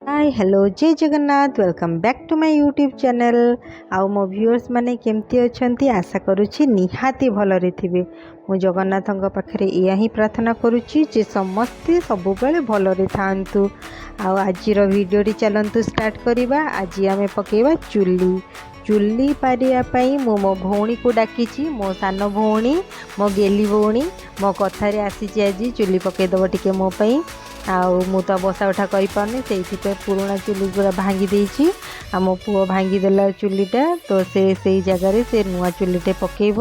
High, hello, ଜୟ Jagannath. Welcome back to my YouTube channel. ଆଉ ମୋ ଭିଉଅର୍ସ ମାନେ କେମିତି ଅଛନ୍ତି? ଆଶା କରୁଛି ନିହାତି ଭଲରେ ଥିବେ। ମୁଁ ଜଗନ୍ନାଥଙ୍କ ପାଖରେ ଏଇଆ ହିଁ ପ୍ରାର୍ଥନା କରୁଛି ଯେ ସମସ୍ତେ ସବୁବେଳେ ଭଲରେ ଥାଆନ୍ତୁ। ଆଉ ଆଜିର ଭିଡ଼ିଓଟି ଚାଲନ୍ତୁ ଷ୍ଟାର୍ଟ କରିବା। ଆଜି ଆମେ ପକାଇବା ଚୁଲି। ଚୁଲି ପାରିବା ପାଇଁ ମୁଁ ମୋ ଭଉଣୀକୁ ଡାକିଛି। ମୋ ସାନ ଭଉଣୀ, ମୋ ଗେଲି ଭଉଣୀ ମୋ କଥାରେ ଆସିଛି। ଆଜି ଚୁଲି ପକାଇଦେବ ଟିକେ ମୋ ପାଇଁ। ଆଉ ମୁଁ ତ ବସା ଉଠା କରିପାରୁନି, ସେଇଥିପାଇଁ ପୁରୁଣା ଚୁଲି ପୁରା ଭାଙ୍ଗି ଦେଇଛି। ଆଉ ମୋ ପୁଅ ଭାଙ୍ଗିଦେଲା ଚୁଲିଟା, ତ ସେ ସେଇ ଜାଗାରେ ସେ ନୂଆ ଚୁଲିଟେ ପକାଇବ।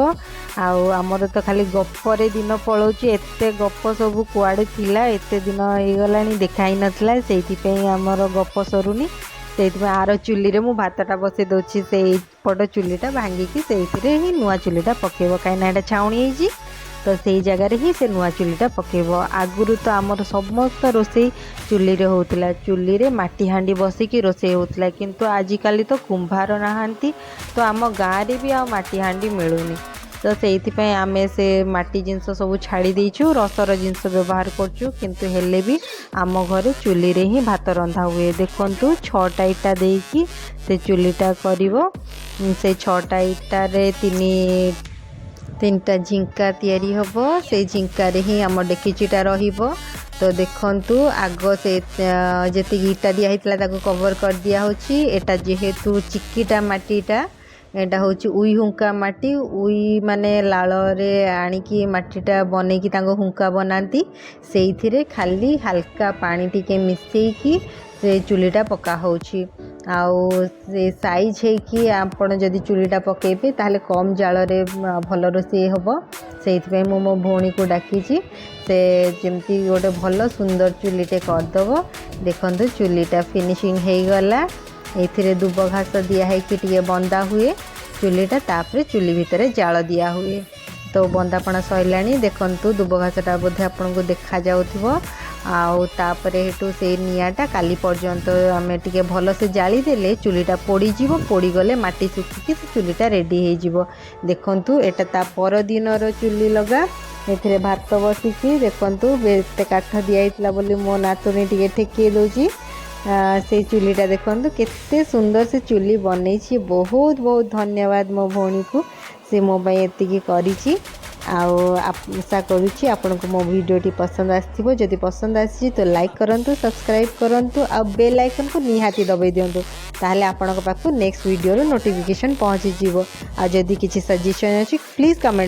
ଆଉ ଆମର ତ ଖାଲି ଗପରେ ଦିନ ପଳାଉଛି। ଏତେ ଗପ ସବୁ କୁଆଡ଼େ ଥିଲା, ଏତେ ଦିନ ହେଇଗଲାଣି ଦେଖା ହେଇନଥିଲା, ସେଇଥିପାଇଁ ଆମର ଗପ ସରୁନି। ସେଇଥିପାଇଁ ଆର ଚୁଲିରେ ମୁଁ ଭାତଟା ବସେଇ ଦେଉଛି। ସେଇପଟ ଚୁଲିଟା ଭାଙ୍ଗିକି ସେଇଥିରେ ହିଁ ନୂଆ ଚୁଲିଟା ପକାଇବ, କାହିଁକିନା ଏଇଟା ଛାଉଣି ହେଇଛି, ତ ସେଇ ଜାଗାରେ ହିଁ ସେ ନୂଆ ଚୁଲିଟା ପକାଇବ। ଆଗରୁ ତ ଆମର ସମସ୍ତ ରୋଷେଇ ଚୁଲିରେ ହେଉଥିଲା। ଚୁଲିରେ ମାଟି ହାଣ୍ଡି ବସିକି ରୋଷେଇ ହେଉଥିଲା। କିନ୍ତୁ ଆଜିକାଲି ତ କୁମ୍ଭାର ନାହାନ୍ତି, ତ ଆମ ଗାଁରେ ବି ଆଉ ମାଟି ହାଣ୍ଡି ମିଳୁନି। ତ ସେଇଥିପାଇଁ ଆମେ ସେ ମାଟି ଜିନିଷ ସବୁ ଛାଡ଼ି ଦେଇଛୁ, ରସର ଜିନିଷ ବ୍ୟବହାର କରୁଛୁ। କିନ୍ତୁ ହେଲେ ବି ଆମ ଘରେ ଚୁଲିରେ ହିଁ ଭାତ ରନ୍ଧା ହୁଏ। ଦେଖନ୍ତୁ, ଛଅଟା ଇଟା ଦେଇକି ସେ ଚୁଲିଟା କରିବ। ସେ ଛଅଟା ଇଟାରେ ତିନିଟା ଝିଙ୍କା ତିଆରି ହେବ। ସେଇ ଝିଙ୍କାରେ ହିଁ ଆମ ଡେକିଚିଟା ରହିବ। ତ ଦେଖନ୍ତୁ, ଆଗ ସେ ଯେତିକି ଇଟା ଦିଆ ହେଇଥିଲା, ତାକୁ କଭର୍ କରିଦିଆ ହେଉଛି। ଏଇଟା ଯେହେତୁ ଚିକିଟା ମାଟିଟା, ଏଇଟା ହେଉଛି ଉଇ ହୁଙ୍କା ମାଟି। ଉଇ ମାନେ ଲାଳରେ ଆଣିକି ମାଟିଟା ବନେଇକି ତାଙ୍କ ହୁଙ୍କା ବନାନ୍ତି। ସେଇଥିରେ ଖାଲି ହାଲକା ପାଣି ଟିକେ ମିଶେଇକି ସେ ଚୁଲିଟା ପକା ହେଉଛି। ଆଉ ସେ ସାଇଜ୍ ହେଇକି ଆପଣ ଯଦି ଚୁଲିଟା ପକାଇବେ, ତାହେଲେ କମ୍ ଜାଳରେ ଭଲ ରୋଷେଇ ହେବ। ସେଇଥିପାଇଁ ମୁଁ ମୋ ଭଉଣୀକୁ ଡାକିଛି, ସେ ଯେମିତି ଗୋଟେ ଭଲ ସୁନ୍ଦର ଚୁଲିଟେ କରିଦେବ। ଦେଖନ୍ତୁ, ଚୁଲିଟା ଫିନିସିଂ ହେଇଗଲା। ଏଇଥିରେ ଦୁବ ଘାସ ଦିଆ ହେଇକି ଟିକେ ବନ୍ଦା ହୁଏ ଚୁଲିଟା, ତାପରେ ଚୁଲି ଭିତରେ ଜାଳ ଦିଆ ହୁଏ। ତ ବନ୍ଦାପଣା ସରିଲାଣି। ଦେଖନ୍ତୁ, ଦୁବ ଘାସଟା ବୋଧେ ଆପଣଙ୍କୁ ଦେଖାଯାଉଥିବ। ଆଉ ତାପରେ ହେଠୁ ସେଇ ନିଆଁଟା କାଲି ପର୍ଯ୍ୟନ୍ତ ଆମେ ଟିକେ ଭଲସେ ଜାଳିଦେଲେ ଚୁଲିଟା ପୋଡ଼ିଯିବ। ପୋଡ଼ିଗଲେ ମାଟି ଶୁଖିକି ସେ ଚୁଲିଟା ରେଡ଼ି ହେଇଯିବ। ଦେଖନ୍ତୁ, ଏଇଟା ତା ପରଦିନର ଚୁଲି ଲଗା। ଏଥିରେ ଭାତ ବସିଛି। ଦେଖନ୍ତୁ, ଏତେ କାଠ ଦିଆହେଇଥିଲା ବୋଲି ମୋ ନାତୁଣୀ ଟିକେ ଠେକେଇ ଦେଉଛି। ସେଇ ଚୁଲିଟା ଦେଖନ୍ତୁ, କେତେ ସୁନ୍ଦର ସେ ଚୁଲି ବନେଇଛି। ବହୁତ ବହୁତ ଧନ୍ୟବାଦ ମୋ ଭଉଣୀକୁ, ସେ ମୋ ପାଇଁ ଏତିକି କରିଛି। ଆଉ ଆଶା କରୁଛି ଆପଣଙ୍କୁ ମୋ ଭିଡ଼ିଓଟି ପସନ୍ଦ ଆସିଥିବ। ଯଦି ପସନ୍ଦ ଆସିଛି, ତ ଲାଇକ୍ କରନ୍ତୁ, ସବସ୍କ୍ରାଇବ୍ କରନ୍ତୁ ଆଉ ବେଲ୍ ଆଇକନ୍କୁ ନିହାତି ଦବାଇ ଦିଅନ୍ତୁ। ତାହେଲେ ଆପଣଙ୍କ ପାଖକୁ ନେକ୍ସଟ ଭିଡ଼ିଓର ନୋଟିଫିକେସନ୍ ପହଞ୍ଚିଯିବ। ଆଉ ଯଦି କିଛି ସଜେସନ୍ ଅଛି, ପ୍ଲିଜ୍ କମେଣ୍ଟ।